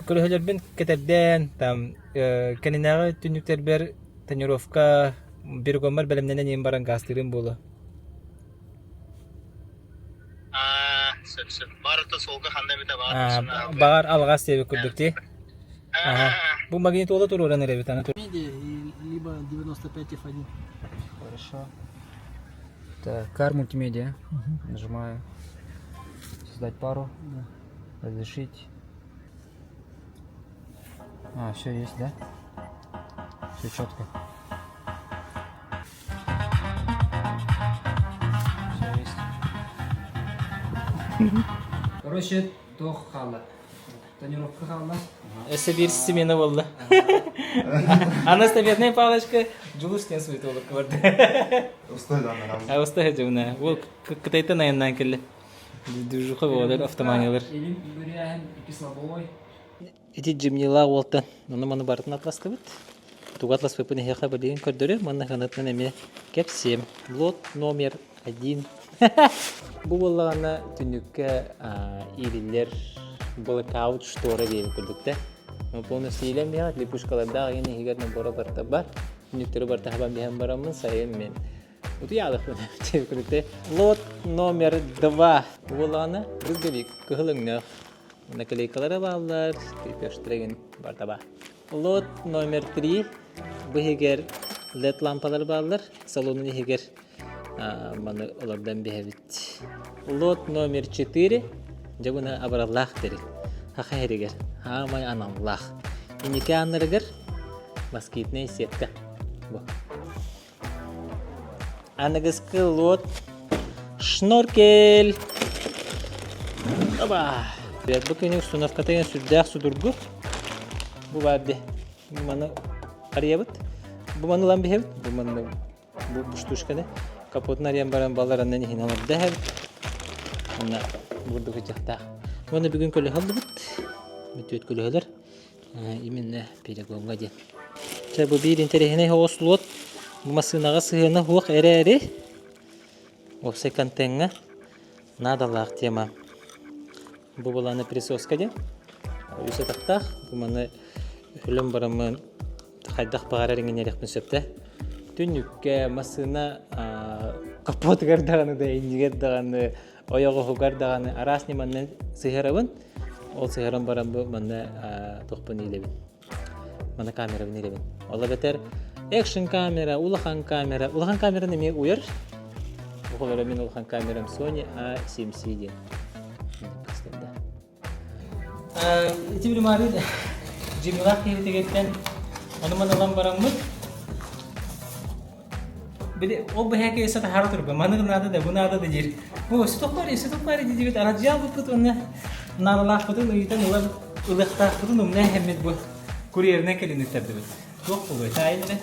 көлөһөлөрбүн кэтэрдээн, там, кэнинээҕи түннүктэрбэр тонировка биргоммар бэлэмнэнэн иһин баран гаастыырым буолуо. Аа, сөп сөп. Барыта суолга ханна эбитэ баар. Баҕар алҕас диэбит курдук дии. Бу магнитола туруоран эрэбит аны. Либо 95 F1. Хорошо. Так, кар мультимедиа. Нажимаю. Создать пару. Разрешить. А, все есть, да? Все четко. Все есть. Короче, туох хаалла. Тонировка хаалла. Өссө биир смена буолла. Анастабетная палочка Дьулус диэн суетолукка барда. Уста дьыбына. Ол Кытайтан айаннаан кэллэ. Движуха буолар автоманиялар. Илин бүрээһин кислобой. Ити Джимнилаах уолтан ону-маны барытын атластыбыт. Тугу атласпыппын эһиэхэ билигин көрдөрүөм уонна ханытынан эмиэ кэпсиэм. Лот номер один. Бу буоллаҕына түннүккэ иилиллэр blackout штора диэбит курдук да. Полностью иилэн биһэҕит, липучкалардаах иһин иһигэр набора барыта бар. Түннүктэри барыта хабан биһэн бараммын сайын мен утуйаалыхпын диэбит курдук Лот номер два. Бу буоллаҕына брызговик кыһыл өҥнөөх Наклейкалара бааллар, крепежтэригин барыта баар. Лот номер 3 бу иһигэр LED лампалар бааллар, салонун иһигэр маны олордон биһэбит. Лот номер 4 дьэ буна абыраллаах тэрил. Хаха иһигэр хаамай аналлаах. Инники ааннарыгар москитная сетка. Бу. Аныгыскы лот шноркель. Оба! Бу күнү установката сүрдээх судургу. Бу баар дии. Бу маны арыйабыт. Бу маны ылан биһэбит. Бу маны бу, бу штучканы капотун арыйан баран балараннан иһин олордо иһэбит. Онно бурдук ычахтаах. Уонна бүгүн көлөһө ыллыбыт. Бүтүөт көлөһөлөр. Именно перегонга диэн. Чэ, бу биир интэриэһинэй соҕус лот. Бу массыынаҕа сыһыана суох эрээри, уопсай контеҥҥа наадалаах тема. Бу былааны присоска диэн. Үс атахтаах. Бу маны өлөн бараммын хайдах баҕарар иҥинэриэхпин сөп да. Түннүккэ массыына капотугар даҕаны да, иннигэр даҕаны ойоҕоһугар даҕаны араас ньыманан сыһыарабын. Ол сыһыаран баран бу манна туохпун иилэбин. Манна камерабын иилэбин. Ол эбэтэр экшн камера, улахан камера. Улахан камераны эмиэ уйар. Бу мин улахан камерам Sony A7C диэн. Ити билимаары Джимилаах киһитигиттэн ону маны ылан бараммыт били ол бэһээки өссө таһаара турба маны наада да бу наада да диир бу өссө тохпар өссө тохпар диэбит арадьаалбыппыт уонна наадалаахпытын ыйытан ылан ылыахтаахпытын умна иһэммит бу курьерынан кэлин ыттардыбыт туох буолуой таайын эрэ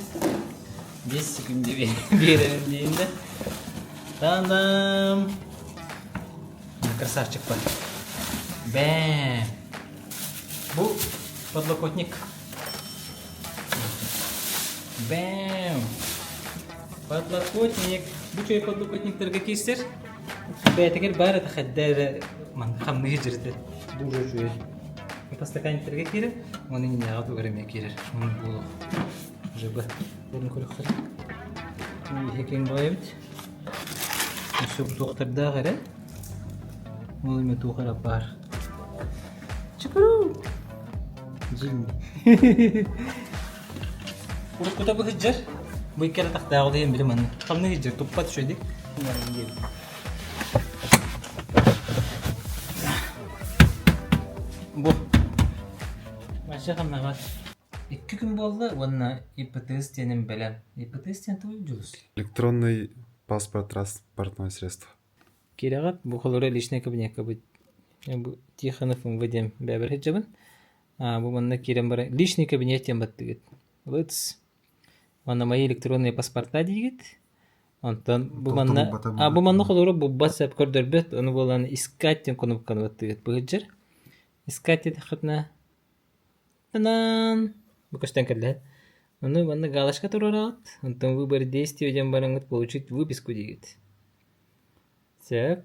5 секунда биэрэрин диин да Та-дам! Красавчик бар. Бэм! Бу подлокотник. Бэм! Подлокотник. Бу чөй подлокотниктарга киирсэр. Бэйэтигэр баар это хэддэ хамныһы дьиритэ. Бу уже үчүгэй. Постаканниктарга киирэр, оны иннэҕэ тугар эмиэ киирэр. Оны буолуох. Уже бы. Буну көрөхтөр. Иһэ киэҥ баҕайыбыт. Өссө туохтардаах эрэ. Ол эмэ туох эрэ баар. Чукуру! Дьин. Уруккута быһыдьар. Бу икки атахтаах ол иһин били манна. Хамны сылдьар, туппат үчүгэйдик. Бу. Вообще хамнабат. Икки күн буолла уонна ИПТС диэним бэлэм. ИПТС диэн тугуй Дьулус? Электронный паспорт транспортного средства. Кирэҕит бу холоро личный кабинекка бу бу Тихонов МВ диэн бэбэр сылдьабын. А, бу манна киирэн баран личный кабинет диэн баттыгыт. Лыц. Манна мои электронные паспорта диигит. Онтон бу манна а бу манна холоро булбат сөп көрдөрбөт, ону буолан искать диэн кнопканы баттыгыт быһыдьар. Искать диэтэххитинэ Та-даан! Бу көстөн кэллэ. Ону манна галочка туруораҕыт, онтон выбор действия диэн бараҥҥыт получить выписку диигит. Сөп.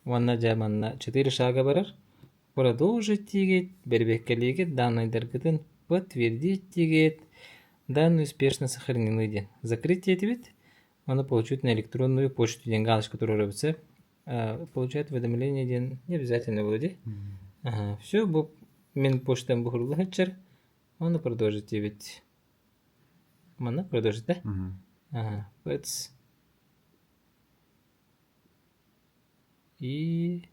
Уонна дьэ манна четыре шага барар. Продолжить диигит, бэрэбиэркэлиигит, дааннайдаргытын подтвердить диигит, данные успешно сохранены диэн. Закрыть диэтибит, уонна получить на электронную почту диэн галочка туруорабыт сөп. Получать уведомление диэн не обязательно было дии. Ага, все, бу мин почтам буһурула сылдьар. Оны продолжить диэбит. Манна продолжить да? Ага, let's и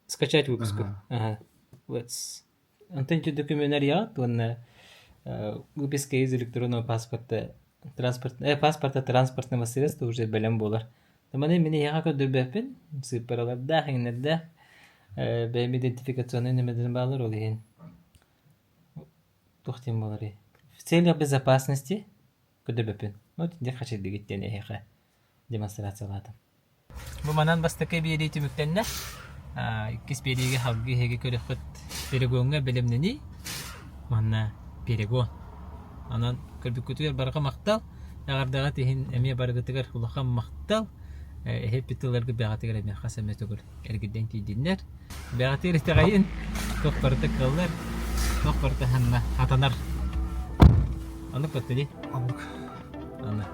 скачать выпуску. Ага, let's. Онтон ити документ арыйаҕыт уонна выписка из электронного паспорта транспорт паспорта транспортного средства уже бэлэм буолар. Маны мин эһиэхэ көрдөрбөппүн, сыыппаралардаах, иҥнэрдээх, бэйэм идентификационнай нөмердэрим бааллар, ол иһин туох диэн буоларый? В целях безопасности көрдөрбөппүн. Ну, итинник хачайдыгыт диэн эһиэхэ демонстрациялаатым. Бу манан бастакы биэрии түмүктэннэ. Иккис биэриигэ салгыы эһиги көрүөххүт перегоҥҥа бэлэмнэнии уонна перегон. Онон көрбүккүтүгэр барҕа махтал. Эҕэрдэҕит иһин эмиэ барыгытыгар улахан махтал. Эһиппит тылларгыт бэҕэтигэр эмиэ хас эмэ төгүл эргийдэн тиийдиннэр. Бэҕэтигэр итэҕэйин, туох барыта кыаллар, туох барыта ханна хатанар. Оннук баттыли. Оннук. Аны.